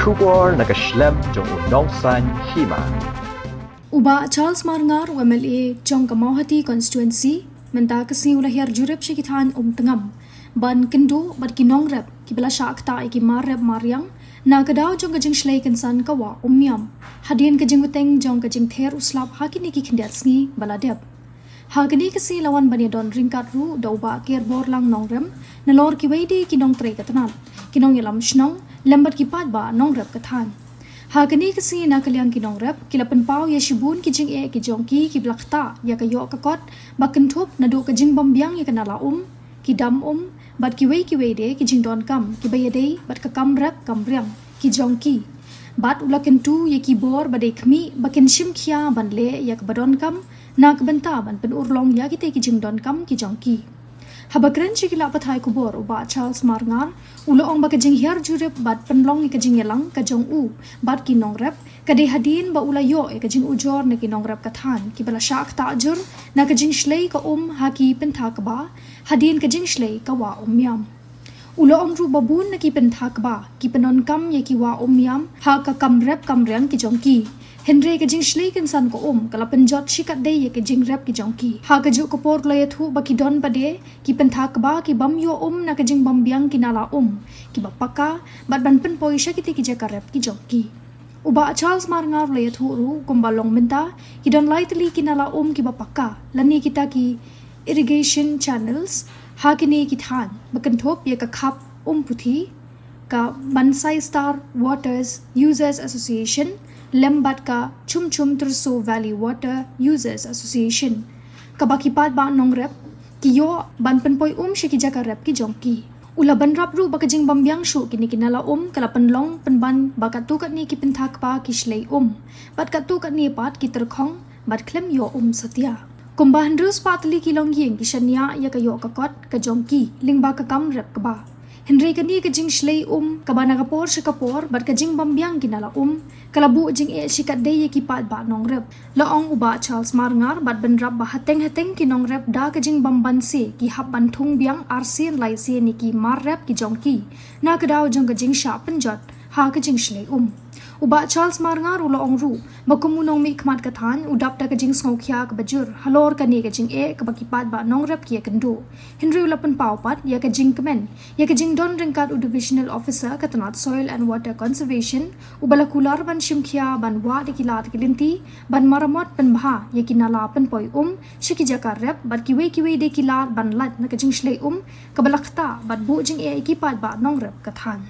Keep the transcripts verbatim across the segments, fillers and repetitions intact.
Khubor na ka shlem jong u nongsan hima. U Bah Charles Marngar, u M L A jong ka Mawhati constituency, mynta ka sngi u la hiar jurip sha ki thaiñ Umtngam ban kynduh bad ki nongrep kiba la shah ktah ïa ki mar rep mar riang na ka daw jong ka jingshlei kynsan ka wah Umïam, hadien ka jingbteng jong ka jingther u slap ha kine ki khyndiat sngi ba la dep. Ha kane ka sngi la wan ban ïadon ryngkat ruh da u Bah Kerborlang Nongrem, nalor kiwei de ki nongtrei ka tnat, ki nongïalam shnong lem bad ki paidbah nongrep ka thaiñ. Ha kane ka sngi na ka liang ki nongrep ki la pynpaw ïa shibun ki jingeh ki jong ki kiba la ktah ïa ka ïoh ka kot ba kynthup naduh ka jingbymbiang ïa ka nala um, ki dam um bad kiwei kiwei de ki jingdonkam kiba ïadei bad ka kam rep kam riang ki jong ki. Bad u la kyntu ïa ki bor ba dei khmih ba kin shim khia ban leh ïa kaba donkam na ka bynta ban pynurlong ïa kitei ki jingdonkam ki jong ki. Haba kren sha ki lad pathai khubor, u Bah Charles Marngar u la ong ba ka jinghiar jurip bad pynlong ïa ka jingïalang ka jong u bad ki nongrep ka dei hadien ba u la ïoh ïa ka jingujor na ki nongrep ka thaiñ kiba la shah ktah jur na ka jingshlei ka um ha ki pynthakba hadien ka jingshlei ka wah Umïam. U la ong ruh ba bun na ki pynthakba ki pyndonkam ïa ki wah Umïam ha ka kam rep kam riang ki jong ki. Hynrei ka jingshlei kynsan ka um ka la pynjot shikatdei ïa ka jingrep ki jong ki. Ha kajuh ka por u la ïathuh ba ki don pat de ki pynthakba ki bym ïoh um na ka jingbymbiang ki nala um kiba paka bad ban pynpoi sha kitei ki jaka rep ki jong ki. U Bah Charles Marngar u la ïathuh ruh kumba long mynta ki don lai tylli ki nala um kiba paka lane kita ki irrigation channels ha kine ki thaiñ ba kynthup ïa ka Khap Umputhi, ka Bansai Star Waters Users Association lem bad ka Chum Chum Turso Valley Water Users Association, kaba ki paidbah nongrep ki ïoh ban pynpoi um sha ki jaka rep ki jong ki. U la bynrap ruh ba ka jingbymbiang shuh kine ki nala um ka la pynlong pynban ba katto katne ki pynthakba ki shlei um bad katto katne pat ki tyrkhong bad khlem ïoh um satia. Kumba hynriew spah tylli ki longïing ki shaniah ïa ka ïoh ka kot ka jong ki lyngba ka kam rep kba. Hynrei kane ka jingshlei um kaba na ka por sha ka por bad ka jingbymbiang ki nala um ka la buh jingeh shikatdei ïa ki paidbah nongrep. La ong u Bah Charles Marngar bad bynrap ba hateng hateng ki nongrep da ka jingbymbanse ki hap ban thung biang arsien laisien ïa ki mar rep ki jong ki na ka daw jong ka jingshah pynjot ha ka jingshlei um. U Bah Charles Marngar u la ong ruh ba kum u nongmihkhmat ka thaiñ u dap da ka jingsngewkhia kaba jur halor kane ka jingeh kaba ki paidbah nongrep ki ïakynduh. Hynrei u la pynpaw pat ïa ka jingkmen ïa ka jingdon ryngkat u Divisional Officer ka tnat Soil and Water Conservation uba la kular ban shim khia ban wad ïa ki lad ki lynti ban maramot pynbha ïa ki nala pynpoi um sha ki jaka rep bad kiwei kiwei de ki lad ban lait na ka jingshlei um kaba la ktah bad buh jingeh ïa ki paidbah nongrep ka thaiñ.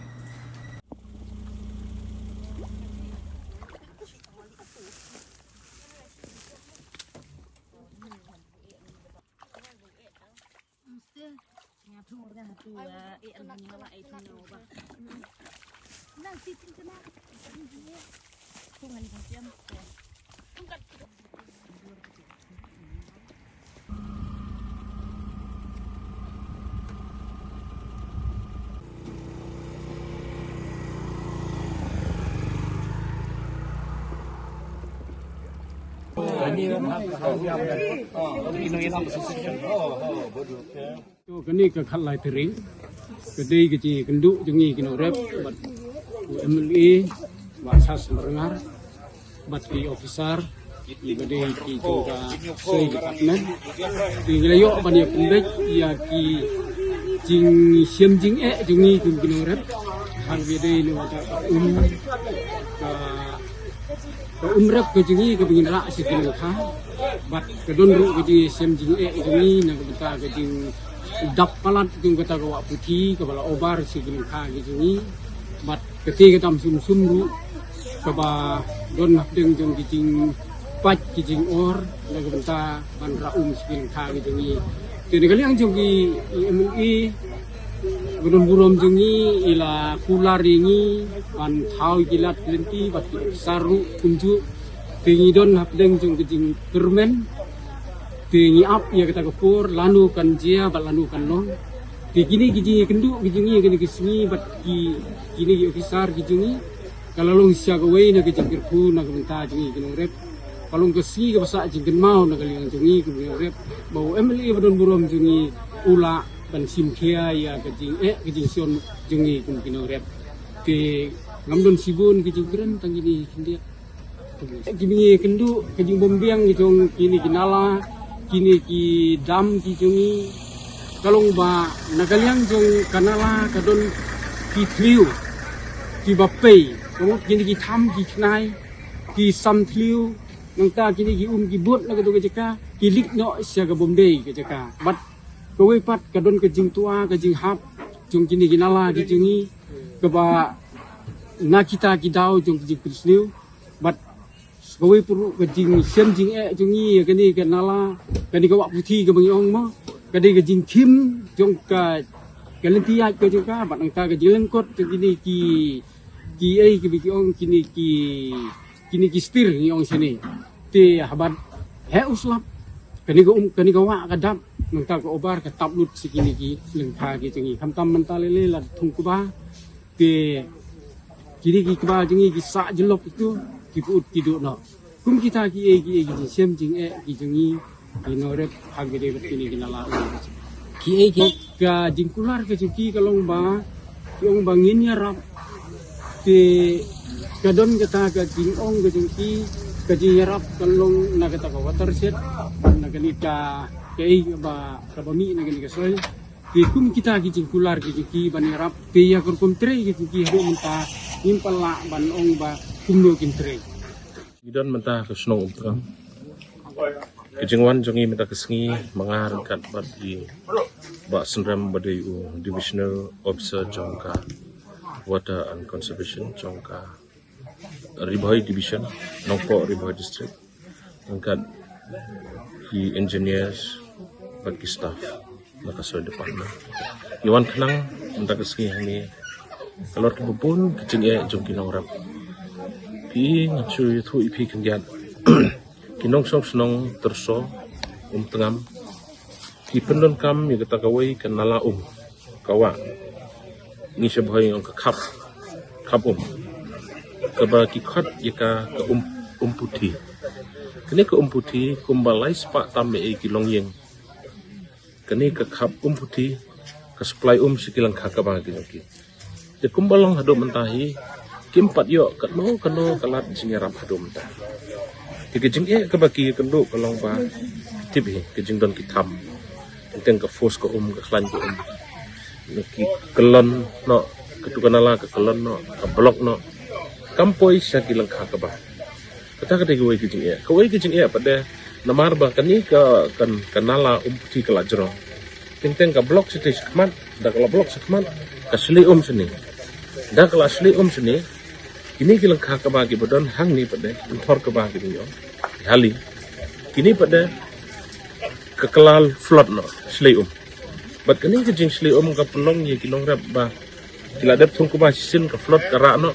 To kane ka khatlai tarik ka dei ka jingïakynduh jong ngi ki nongrep bad u M L A Bah Charles Marngar bad ki officer kiba dei ki jong ka Soil Department. Te ngi la ïoh ban ïa pynbeit ïa ki jingshem jingeh jong ngi kum ki nongrep. Haba dei na ka um ka Ka um rep ka jong ngi kaba ngin rah sha ki lyngkha bad ka don ruh ka jingshem jingeh jong ngi na ka bynta ka jingdap palat jong kata ka wah puthi kaba la obar sha ki lyngkha ki jong ngi bad kata ka dam sum sum ruh kaba don hapdeng jong ki jingpait ki jingor na ka bynta ban rah um sha ki lyngkha ki jong ngi. Te na ka liang jong ki M L A ba don burom jong ngi i la kular ïa ngi ban thaw ïa ki lad lynti bad ki officer ruh kumjuh. Te ngi don hapdeng jong ka jingkyrmen. Te ngi ap ïa kata ka por lano kan jia bad lano kan long. Te kine ki jingïakynduh ki jong ngi ïa kine ki sngi bad ki kine ki officer ki jong ngi ka la long sha kawei na ka jingkyrkhu na ka bynta jong ngi ki nongrep. Ka long ka sngi kaba sah jingkynmaw na ka liang jong ngi kum ki nongrep ba u M L A ba don burom jong ngi u lah ban shim khia ïa ka jingeh ka jingshon jong ngi kum ki nongrep. Te Ngam don shibun ki jingkren tang kine khyndiat. Ki ngi kynduh ka jingbymbiang ki jong kine ki nala, kine ki dam ki jong ngi. Ka long ba na ka liang jong ka nala ka don ki thliew kiba pei. Ka mut kine ki tham ki khnai, ki sam thliew, nangta kine ki um ki bud na katu ka jaka, ki lik noh sha ka bymdei ka jaka. Bad kawei pat ka don ka jingtwa ka jinghap jong kine ki nala ki jong ngi, kaba na kita ki daw jong ka jingpynsniew. Bad kawei pat ruh ka jingshem jingeh jong ngi ïa kane ka nala, kane ka wah puthi kaba ngi ong mo, ka dei ka jingkhim jong ka, ka lynti ïaid ka jong ka, bad nangta ka jinglyngkot jong kine ki, ki ei kiba ki ong kine ki, kine ki stir ngi ong shane. Te haba heh u slap, kane ka um, kane ka wah ka dap, nangta ka obar ka tap lut sha kine ki lyngkha ki jong ngi. Khamtam mynta lei lei la thung kba, te kine ki kba jong ngi ki sah jyllop itu, ki put ki duh noh. Kum kita ki ei ki ei ki jingshem jingeh ki jong ngi, ki nongrep ha kine bad kine ki nala. Ki ei ki, ka jingkular ka jong ki ka long ba, ki ong ba ngin ïarap. Te ka don kata ka jingong ka jong ki, ka jingïarap ka long na kata ka watershed, na kane ka, ka ei ba, kaba mih na kane ka soil. Te kum kita ki jingkular ki jong ki ban ïarap, te ïa ka rukom trei ki jong ki haduh mynta ngim pat lah ban ong ba kumno kin trei. Ngi don mynta ka shnong Umtngam. Ka jingwan jong ngi mynta ka sngi ma nga ryngkat bad i Bah Synrem ba dei u Divisional Officer jong ka Water and Conservation jong ka Ri Bhoi Division, Nongpoh, Ri Bhoi District, ryngkat ki engineers bad ki staff na ka Soil Department. Ngi wan khnang mynta ka sngi hangne halor kiba bun ki jingeh jong ki nongrep. Phi, ngan shu ïathuh ïa phi khyndiat. Ki nongshong shnong Tyrso, Umtngam, ki pyndonkam ïa kata kawei ka nala um, ka wah, ngi sha Bhoi ngi ong ka khap, khap um, kaba ki khot ïa ka, ka um, um puthi. Kane ka um puthi kumba lai spah tam ei ei ki longïing. Kane ka khap um puthi ka supply um sha ki lyngkha kba ki jong ki. Te kumba long haduh mynta hi, kim pat ïoh kano kano ka lad jingïarap haduh mynta. Te ka jingeh kaba ki kynduh ka long ba, tip hi, ka jingdon ki tham. Teng teng ka force ka um, ka khlaiñ ka um, ki kyllon noh, katu ka nala ka kyllon noh, ka block noh, kam poi sha ki lyngkha kba. Kata ka dei kawei ka jingeh. Kawei ka jingeh pat de namar ba kane ka, ka, ka nala um puthi ka la jrong. Teng teng ka block shatei shakhmat, da ka la block shakhmat, ka shlei um shane. Da ka la shlei um shane, kine ki lyngkha kba kiba don hangne pat de, pynthor kba kiba ngi ong, hali, kine pat de ka kylla flood noh, shlei um. Bad kane ka jingshlei um ka pynlong ïa ki nongrep ba ki la dep thung kba shisien, ka flood ka rah noh,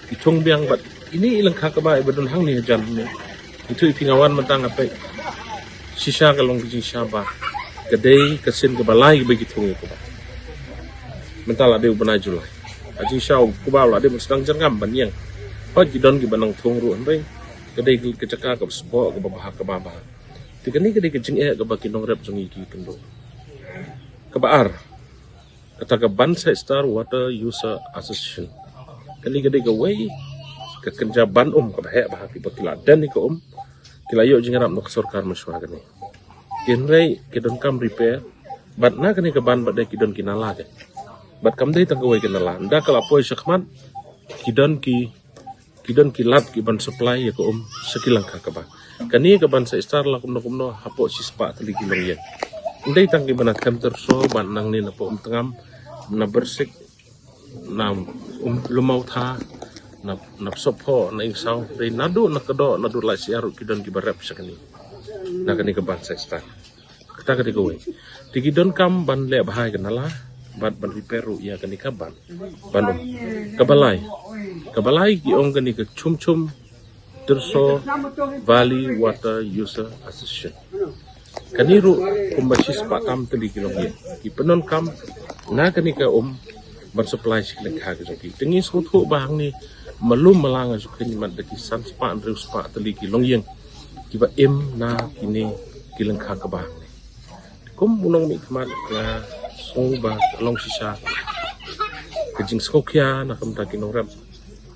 ki thung biang. Bad ine i lyngkha kba iba don hangne hajan hangne, ito i phi, nga wan mynta nga peit, shisha ka long ka jingshisha ba ka dei ka sien kaba lai kaba ki thung ïa kba. Mynta la dei u bnai July, ka jingshisha kba la dei ban sdang jyrngam ban ïeng. Hooid ki don kiba nang thung ruh, hynrei ka dei ka jaka kaba sboh, kaba bha, kaba bha. Te kane ka dei ka jingeh kaba ki nongrep jong ngi ki kynduh. Kaba ar, kata ka Bansaid Star Water User Association. Kane ka dei kawei ka kynja ban um kaba heh bha, kiba ki la don ïa ka um, ki la ïoh jingïarap na ka sorkar mynshuwa kane. Hynrei ki donkam repair, bad na kane ka ban bad de ki don ki nala de. Bad kam dei tang kawei ka nala, ynda ka la poi shakhmat, ki don ki ki don ki lad ki ban supply ïa ka um sha ki lyngkha kba. Kane ka Bansaid Star la kumno kumno hapoh shispah tylli ki longïing. Ym dei tang kiba na Them Tyrso, bad nangne na poh Umtngam, na Byrsik, na um, Lumawtha, na, na Psopho, na Ingsaw, dei naduh na Kdoh, naduh Laitshiah ruh ki don kiba rep sha kane. Na kane ka Bansaid Star. Kata ka dei kawei. Te ki donkam ban leh bha ïa ka nala bad ban repair ruh ïa kane ka ban. Ban um. Kaba lai, kaba lai ki ong kane ka Chum Chum Tyrso Valley Water User Association. Kane ruh kumba shispah tam tylli ki longïing ki pyndonkam na kane ka um ban supply sha ki lyngkha ki jong ki. Te ngi sngewthuh ba hangne malum malang, nga shu kheiñ mat da ki san spah hynriew spah tylli ki longïing kiba im na kine ki lyngkha kba hangne. Kum u nongmihkhmat nga sngew ba ka long shisha ka jingsngewkhia na ka bynta ki nongrep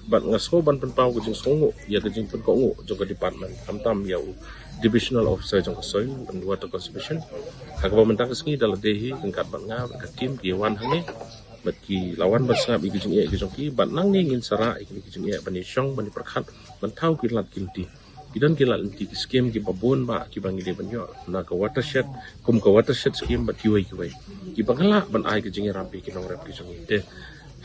Bad nga sngew ban pynpaw ka jingsngewnguh ïa ka jingpynkohnguh jong ka department, khamtam ïa u divisional officer jong ka Soil and Water Conservation. Ha kaba mynta ka sngi da lade hi ryngkat bad nga bad ka team ki wan hangne bad ki la wan ban sngap ïa ki jingeh ki jong ki, bad nangne ngin sa rah ïa ki jingeh ban ïashong ban ïapyrkhat ban thaw ki lad ki lynti. Ki don ki lad lynti ki skim kiba bun bah kiba ngi dei ban ïoh na ka watershed, kum ka watershed skim bad kiwei kiwei kiba nga lah ban ai ka jingïarap ïa ki nongrep ki jong ngi. Te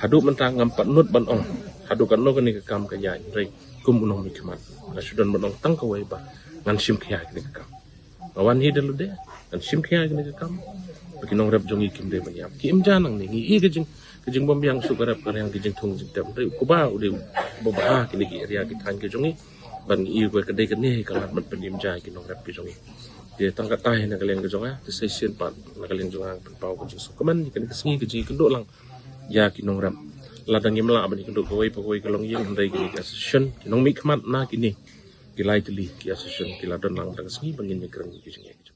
haduh mynta ngam pat nud ban ong haduh katno kane ka kam ka ïaid, hynrei kum u nongmihkhmat nga shu don ban ong tang kawei ba ngan shim khia ïa kane ka kam. Nga wan hi da lade, ngan shim khia ïa kane ka kam. Ba ki nongrep jong ngi kim dei ban ïap. Ki im ja nangne, ngi i ka jing ka jingbym biang shuh ka rep ka riang, ka jingthung jingtep. Hynrei u Kuba u dei uba bha kine ki area ki thaiñ ki jong ngi. Bad ngi i ka dei kane ka lad ban pynim ja ki nongrep ki jong ngi. Te tang katta hi na ka liang ka jong nga, te sa shisien pat na ka liang jong nga pynpaw ka jingsngewkmen ïa kane ka sngi ka jingïakynduh lang ïa ki nongrep. Lada ngim lah ban ïakynduh kawei pa kawei ka longïing, hynrei kine ki association, ki nongmihkhmat na kine ki lai tylli ki association ki la don lang da ka sngi ba ngin ïakren ïa ki jingeh ki jong ngi.